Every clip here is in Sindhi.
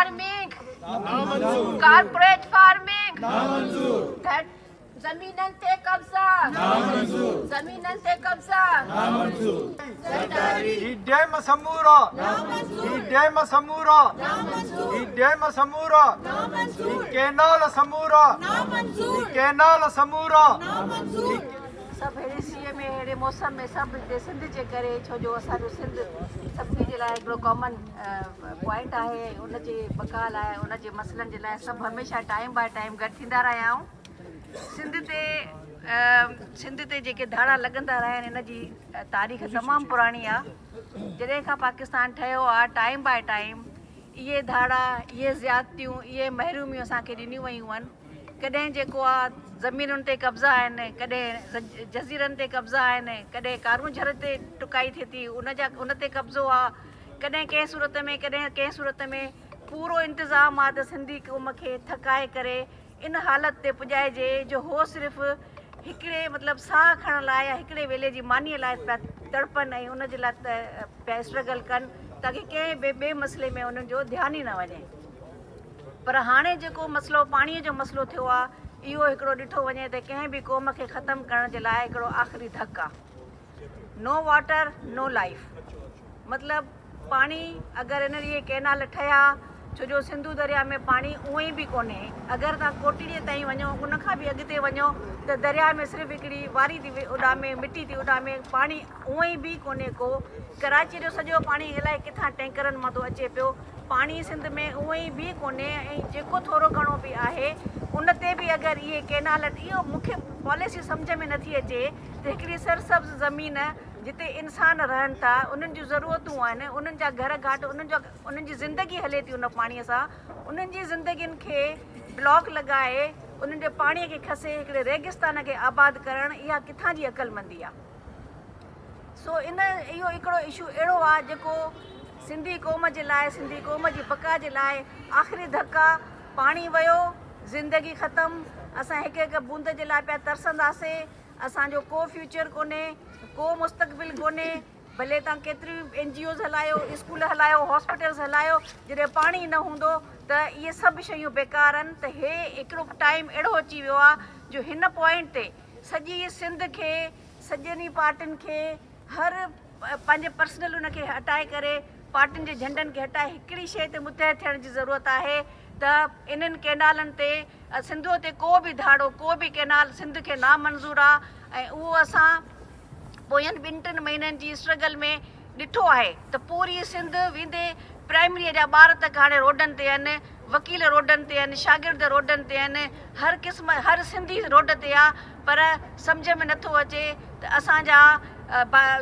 فارمنگ، ڪارپوريٽ فارمنگ، زمينن تي قبضا، زمينن تي قبضا. هي ڊيم سمورا، هي ڊيم سمورا، هي ڊيم سمورا، هي ڪينال سمورا، هي ڪينال سمورا. سڀ ههڙي سيء ۾ ههڙي موسم ۾ سڀ هتي سنڌ جي ڪري، ڇو جو اسان جو سنڌ سڀني جي لاء هڪڙو ڪامن پوائنٽ آهي ۽ ان جي بقا لاء، ان جي مسئلن جي لاء سڀ هميشه ٽائيم باء ٽائيم گڏ ٿيندا رهيا آهيون. سنڌ تي سنڌ تي جيڪي ڌاڙا لڳندا رهيا آهن، ان جي تاريخ تمام پراڻي آهي. جڏهن کان پاڪستان ٺهيو آهي، ٽائيم باء ٽائيم اهي ڌاڙا، اهي زيادتيون، اهي محروميون اسان کي ڏنيون ويون آهن. ڪڏهن جيڪو آ زمينن تي قبضا آهن، ڪڏهن جزيرن تي قبضا آهن، ڪڏهن ڪارونجهر تي ٽڪائي ٿئي ٿي ان جا ان تي قبضو آ، ڪڏهن ڪنهن صورت ۾ ڪڏهن ڪنهن صورت ۾، پورو انتظام آ ته سنڌي قوم کي ٿڪائي ڪري ان حالت تي پڄائجي جو هو صرف هڪڙي مطلب ساهه کڻڻ لاء يا هڪڙي ويلي جي مانيء لاء پيا تڙپن ۽ ان جي لاء پيا اسٽرگل ڪن، تاڪه ڪنهن به ٻئي مسئلي ۾ انهن جو ڌيان ئي نه وڃي. پر هاڻي جيڪو مسئلو پاڻيء جو مسئلو ٿيو آ، اهو هڪڙو ڏٺو وڃي ته ڪنهن به قوم کي ختم ڪرڻ جي لاء هڪڙو آخري ڌڪ آ. نو واٽر نو لائيف، مطلب پاڻي اگر ان اهي ڪئنال ٺهيا، ڇو جو سنڌو درياء ۾ پاڻي اونئن ئي به ڪونهي. اگر توهان ڪوٽڙيء تائين وڃو، ان کان به اڳتي وڃو ته درياء ۾ صرف هڪڙي واري ٿي اڏامي، مٽي ٿي اڏامي، پاڻي اونئن ئي به ڪونهي ڪو. ڪراچيء جو سڄو پاڻي الائي ڪٿان ٽينڪرن مان ٿو اچي پيو. پاڻي سنڌ ۾ اونئن ئي به ڪونهي ۽ جيڪو ٿورو گهڻو به آهي ان تي به اگر اهي ڪئنال، اهو مون کي پاليسي سمجهه ۾ نٿي اچي ته هڪڙي سرسبز زمين جتي انسان رهن ٿا، انهن جون ضرورتون آهن، انهن جا گهر گهاٽ، انهن جا انهن جي زندگي هلي ٿي ان پاڻي سان، انهن جي زندگين کي بلاڪ لڳائي انهن جي پاڻي کي کسي هڪڙي ريگستان کي آباد ڪرڻ، اها ڪٿان جي عقلمندي آهي؟ سو ان اهو هڪڙو اشو اهڙو آهي جيڪو سنڌي قوم جي لاء، سنڌي قوم جي بقا جي لاء آخري ڌڪ آ. پاڻي ويو، زندگي ختم. اسان هڪ هڪ بوند جي لاء پيا ترسنداسي. اسان جو ڪو فيوچر ڪونهي، ڪو مستقبل ڪونهي. ڀلي توهان ڪيتريون اين جي اوز هلايو، اسڪول هلايو، هاسپيٽلز هلايو، جڏهن پاڻي نه هوندو ته اهي سڀ شيون بيڪار آهن. ته هي هڪڙو ٽائيم اهڙو اچي ويو آ جو هن پوائنٽ تي سڄي سنڌ کي، سڄن ئي پارٽين کي، هر پنهنجي پرسنل ان کي هٽائي ڪري، پارٽين جي جهنڊن کي هٽائي هڪڙي شيء تي متحد ٿيڻ جي ضرورت آهي ته انهن ڪينالن تي، سنڌوء تي ڪو به ڌاڙو، ڪو به ڪينال سنڌ کي نامنظور آ ۽ اهو اسان پوين ٻن ٽن مهينن جي اسٽرگل ۾ ڏٺو آهي ته پوري سنڌ ويندي پرائمريء جا ٻار تڪ هاڻي روڊن تي آهن، وڪيل روڊن تي آهن، شاگرد روڊن تي آهن، هر قسم هر سنڌي روڊ تي آ. پر سمجهه ۾ نٿو اچي ته اسان جا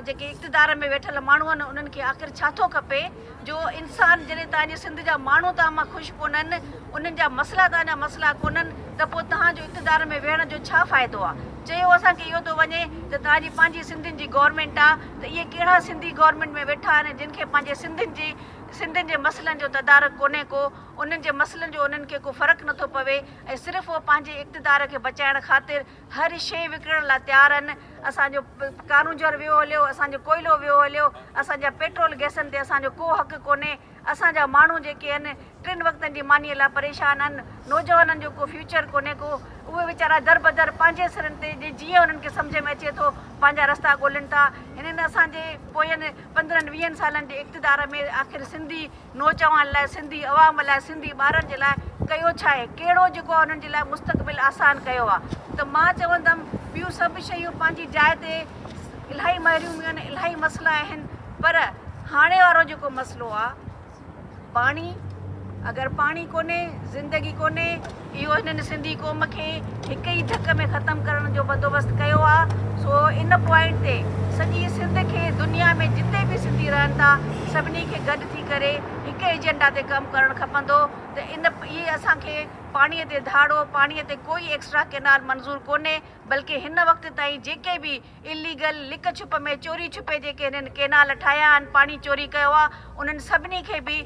جيڪي اقتدار ۾ ويٺل ماڻهو آهن انهن کي آخر ڇا ٿو کپي، جو انسان جڏهن توهان جي سنڌ جا ماڻهو توهان مان خوش ڪونهن، انهن جا مسئلا توهان جا مسئلا ڪونهن ته پوء توهان جو اقتدار ۾ ويهڻ جو ڇا فائدو آهي؟ چيو اسان کي اهو ٿو وڃي ته توهان جي پنهنجي سنڌين جي گورنمينٽ آهي ته اهي ڪهڙا سنڌي گورنمينٽ ۾ ويٺا آهن جن کي پنهنجي سنڌين جي سنڌين جي مسئلن جو تدارڪ ڪونهي ڪو، انهن جي مسئلن جو انهن کي ڪو فرق نٿو پوي ۽ صرف اهو پنهنجي اقتدار کي بچائڻ خاطر هر شيء وڪڻڻ لاء تيار آهن. اسان جو ڪارونجهر ويو هليو، اسان جو ڪوئلو ويو هليو، اسان جا پيٽرول گئسن تي اسان جو ڪو حق ڪونهي. اسان جا ماڻهو جيڪي آهن ٽن وقتن جي مانيء لاء پريشان آهن. نوجوانن جو ڪو فيوچر ڪونهي ڪو. اهي ويچارا دربدر پنهنجي سرن تي جي جيئن انهن کي سمجهه ۾ اچي ٿو پنهنجا رستا ڳولين ٿا. هنن اسان جي پوين 15 20 سالن جي اقتدار ۾ آخر سنڌي نوجوان لاء، سنڌي عوام لاء، سنڌي ٻارن جي لاء ڪيو ڇا آهي؟ ڪهڙو جيڪو آهي انهن جي لاء مستقبل آسان ڪيو آهي؟ ته مان چوندم ٻيون سڀ شيون پنهنجي جاء تي، الاهي محروميون آهن، الاهي مسئلا آهن پر هاڻي وارو جيڪو مسئلو آهي پاڻي، اگر پاڻي ڪونهي زندگي ڪونهي. اهو هنن سنڌي قوم کي هڪ ئي ڌڪ ۾ ختم ڪرڻ جو بندوبست ڪيو آ. سو ان پوائنٽ تي سڄي سنڌ کي، دنيا ۾ جتي به سنڌي رهن ٿا سڀني کي گڏ ٿي ڪري هڪ ايجنڊا تي ڪم ڪرڻ کپندو ته ان اهي اسان کي پاڻي تي ڌاڙو، پاڻي تي ڪوئي ايڪسٽرا ڪينال منظور ڪونهي بلڪه هن وقت تائين جيڪي به اليگل لڪ ڇپ ۾ چوري ڇپي جيڪي هنن ڪينال ٺاهيا آهن، پاڻي چوري ڪيو آهي، انهن سڀني کي به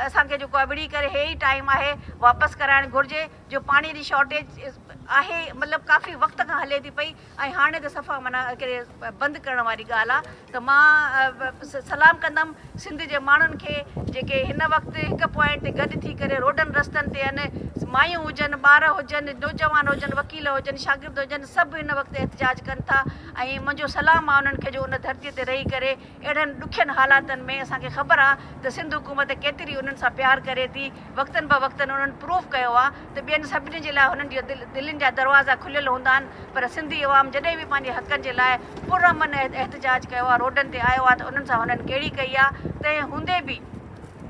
اسان کي جيڪو آهي وڙهي ڪري هي ئي ٽائيم آهي واپس ڪرائڻ گهرجي جو پاڻي جي شارٽيج آهي مطلب ڪافي وقت کان هلي ٿي پئي ۽ هاڻي ته صفا معنيٰ هڪڙي بند ڪرڻ واري ڳالهه آهي ته مان سلام ڪندم سنڌ جي ماڻهن کي. جيڪي هن وقت هڪ پوائنٽ تي گڏ ٿي ڪري روڊن رستن تي آهن. مايون هجن، ٻار هجن، نوجوان هجن، وڪيل هجن، شاگرد هجن، سڀ هن وقت احتجاج ڪن ٿا ۽ منهنجو سلام آهي انهن کي جو ان ڌرتي تي رهي ڪري اهڙن ڏکين حالاتن ۾ اسان کي خبر آهي ته سنڌ حڪومت ڪيتري انهن سان پيار ڪري ٿي. وقتن به وقتن انهن پروف ڪيو آهي ته ٻين سڀني جي لاء هنن جي دلين جا دروازا کليل هوندا آهن، پر سنڌي عوام جڏهن به پنهنجي حقن جي لاء پرامن احتجاج ڪيو آهي، روڊن تي آيو آهي ته انهن سان هنن ڪهڙي ڪئي آهي. تنهن هوندي به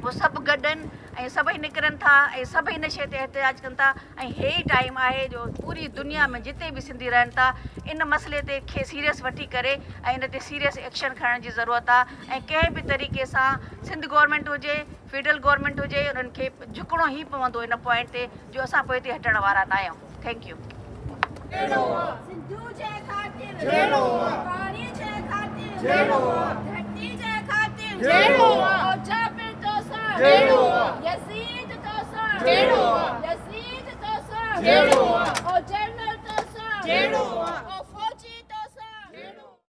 هو سڀ گڏ آهن ۽ سڀئي نڪرن ٿا ۽ سڀئي ان شيء تي احتجاج ڪن ٿا ۽ هي ئي ٽائيم آهي جو پوري دنيا ۾ جتي به سنڌي رهن ٿا ان مسئلي تي کي سيريس وٺي ڪري ۽ ان تي سيريس ايڪشن کڻڻ جي ضرورت آهي ۽ ڪنهن به طريقي سان سنڌ گورنمينٽ هجي، فيڊرل گورنمينٽ هجي، انهن کي جهڪڻو ئي پوندو ان پوائنٽ تي جو اسان پوئتي هٽڻ وارا نه آهيون. Thank you. Sindhu جي خاطر جهيڙو، پاڻي جي خاطر جهيڙو، ڌرتي جي خاطر جهيڙو، او جابر توسان جهيڙو، يزيد توسان جهيڙو، يزيد توسان جهيڙو، او جنرل توسان جهيڙو، او